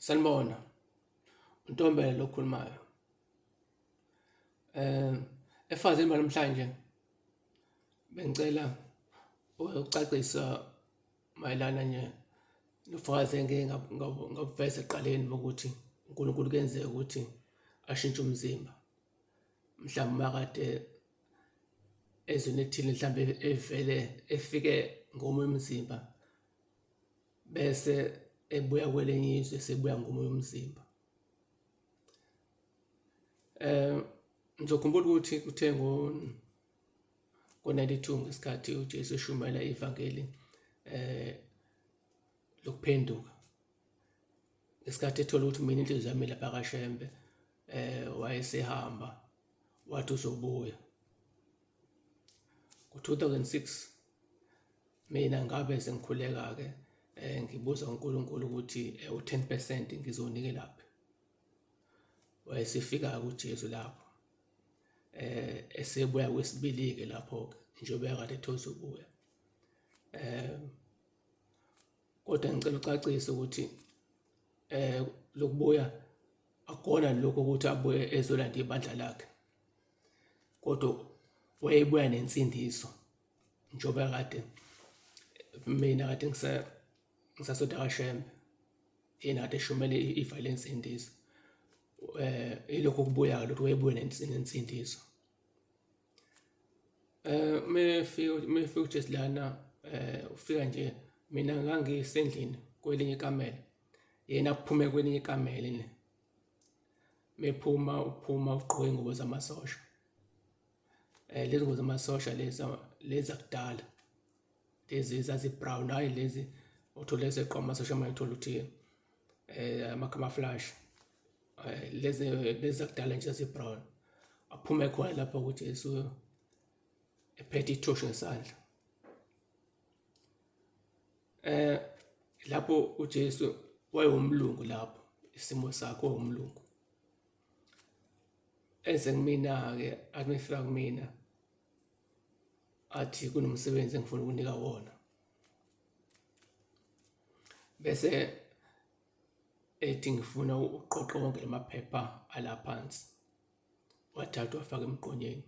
Sanibona, uNtombela lo okhulumayo. Efazini banamhlanje bengicela ukucacisa mayelana nje nobufakazi engike ngabuveza ekuqaleni bokuthi uNkulunkulu kuyenzeka ukuthi ashintshe umzimba. Mhlawumbe uma kade ezweni elithile mhlawumbe evele efike ngomunye umzimba bese ebuya kwelinye izwe esebuya ngomunye umzimba. Ngizokhumbula ukuthi kuthe ngo-92 ngesikhathi uJesu eshumayela ivangeli lokuphenduka, ngesikhathi ethola ukuthi mina inhliziyo yami ilapha kaShembe wayesehamba wathi uzobuya. Ngo-2006 mina ngabe sengikhuleka-ke ngibuza uNkulunkulu ukuthi u-10% ngizowunikelaphi. Wayesefika-ke uJesu lapho esebuya kwesibili-ke lapho-ke njengoba kade ethe uzobuya. Kodwa ngicela ucacise ukuthi lokubuya akukona lokho ukuthi abuye ezolanda ibandla lakhe, kodwa wayebuya nensindiso njengoba kade mina kade ngisasonta kaShembe, yena kade eshumele iva lensindiso. Ilokhu okubuya-ke lokhu wayebuya nensindiso. Mefika mefika uJesu lana ufika nje mina ngangisendlini kwelinye ikamelo, yena aphume kwelinye ikamelo le. Mephuma uphuma ugqoke iy'ngubo zamasosha, lezi ngubo zamasosha lezi lezi zakudala lezi zazi-brown, hhayi lezi othole esegqoka amasosha manje uthole ukuthi ama-camouflage lezi lezi zakudala nje zazi-brown. Aphume khona lapho kuJesu ephethe ithoshi ngesandla. Lapho uJesu wayewumlungu lapho isimo sakhe wawumlungu. Eze kumina-ke athi uma efika kumina athi kunomsebenzi engifuna ukunika wona. Bese ethi ngifuna uqoqe wonke lamaphepha ala phansi, wathatha wafaka emgqonyeni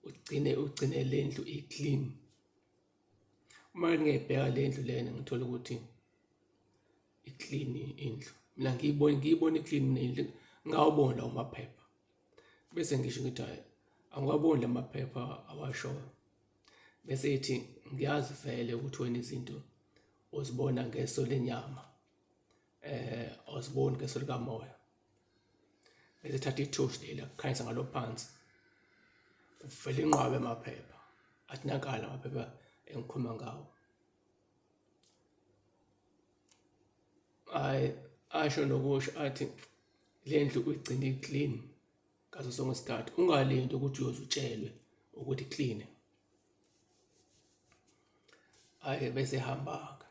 ugcine ugcine le ndlu i-clean. Uma ngiyibheka le ndlu lena ngithola ukuthi i-clean indlu, mina ngiyibone ngiyibona i-clean mina indlu ngawaboni lawo maphepha. Bese ngisho ngithi hhayi angiwaboni la maphepha awashoyo. Bese ethi ngiyazi vele ukuthi wena izinto uzibona ngeso lenyama awuziboni ngeso likamoya. Bese ethatha ithoshi leli akukhanyisa ngalo phansi, kuvela inqwaba yamaphepha athi nanka la maphepha engikhuluma ngawo. Hhayi asho nokusho athi le ndlu uyigcine i-clean ngaso sonke isikhathi, ungalindi ukuthi uyoze utshelwe ukuthi i-clean. Hhayi bese ehamba-ke,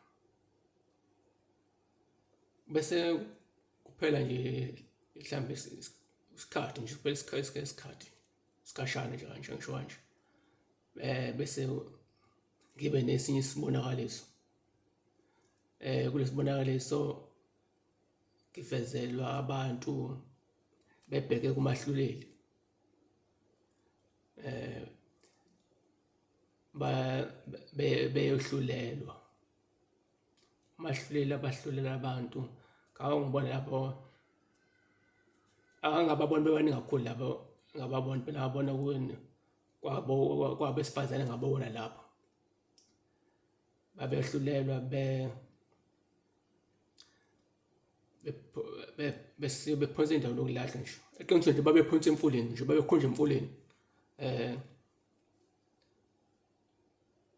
bese kuphela nje mhlambe isikhathi nje kuphela isikhathi isikhashana nje kanje ngisho kanje bese ngibe nesinye isibonakaliso. Kulesibonakaliso ngivezelwa abantu bebheke kumahluleli beyohlulelwa. Umahluleli abahlulela abantu ngake ngibone lapho angangababoni bebaningi kakhulu labo ngababona phela ngabona kwabo kwabesifazane ngababona lapho. Babehlulelwa bephonsa endaweni yokulahla nje. Eqinisweni nje babephonsa emfuleni nje, babekhonjwa emfuleni.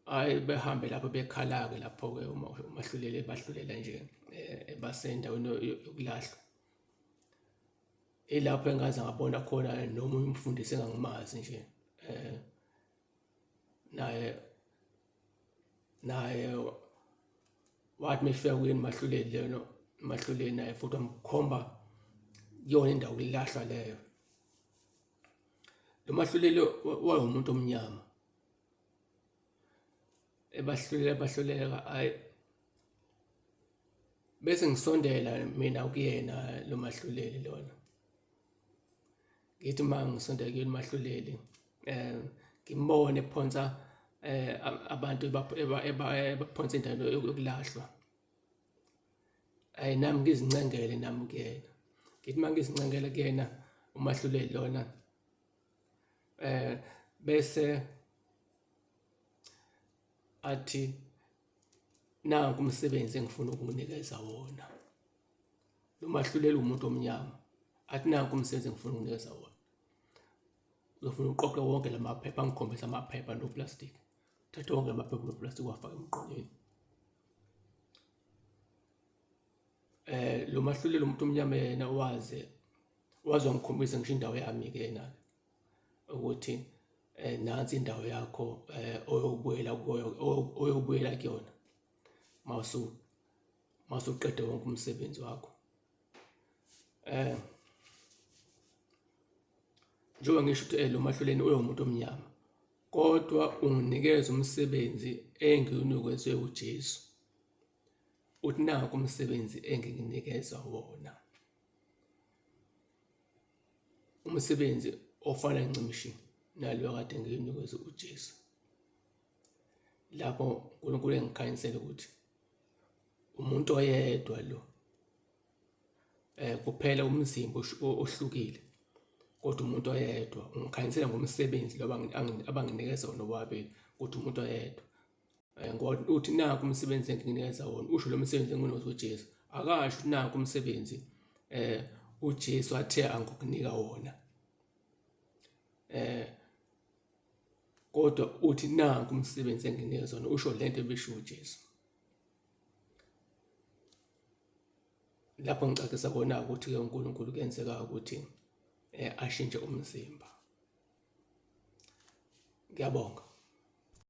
Hhayi behambe lapho bekhala-ke lapho-ke uma umahluleli ebahlulela nje ebase endaweni yokulahlwa. Ilapho engaze ngabona khona nomunye umfundisi engangimazi nje naye naye wathi mefika kuyena umahluleli lona umahluleli naye futhi wamkhomba kuyona indawo kulahlwa leyo. Lo mahluleli wayewumuntu omnyama ebahlulela bahluleka ayi. Bese ngisondela mina kuyena lo mahluleli lona. Ngithi uma ngisondela kuyena umahluleli ngimbone ephonsa abantu ebaphonsa endaweni yokulahlwa. Ayi nami ngizincengele nami kuyena. Ngithi uma ngizincengela kuyena umahluleli lona bese athi nanku umsebenzi engifuna ukukunikeza wona. Lo mahluleli umuntu omnyama athi nanku umsebenzi engifuna ukukunikeza wona. Uzofuna uqoqe wonke la maphepha angikhombise amaphepha no-plastic. Thatha wonke amaphepha no-plastic uwafake emgqonyeni. Lo mahluleli umuntu omnyama yena waze waze wangikhombisa ngisho indawo yami-ke yena-ke ukuthi nansi indawo yakho oyobuyela kuyo oyobuyela kuyona mawusu mawusuqede wonke umsebenzi wakho. Njengoba ngisho ukuthi lo mahluleni uyomuntu omnyama kodwa unginikeza umsebenzi engiwunikezwe uJesu. Uthi naku umsebenzi engikunikeza wona. Umsebenzi ofana ncimishi nalo kade ngiwunikezwe uJesu. Lapho uNkulunkulu engikhanyisela ukuthi umuntu oyedwa lo kuphela umzimba ohlukile kodwa umuntu oyedwa ungikhanyisela ngomsebenzi lo abanginikeza wona bobabili ukuthi umuntu oyedwa. Ngoba uthi naku umsebenzi engikunikeza wona, usho lo msebenzi engiwunikeza uJesu. Akasho ukuthi naku umsebenzi uJesu athe angikunika wona. Kodwa uthi naku umsebenzi enginikeza wona, usho lento ebishiwo uJesu. Lapho ngicacisa kona ukuthi-ke uNkulunkulu kuyenzeka ukuthi ashintshe umzimba. Ngiyabonga.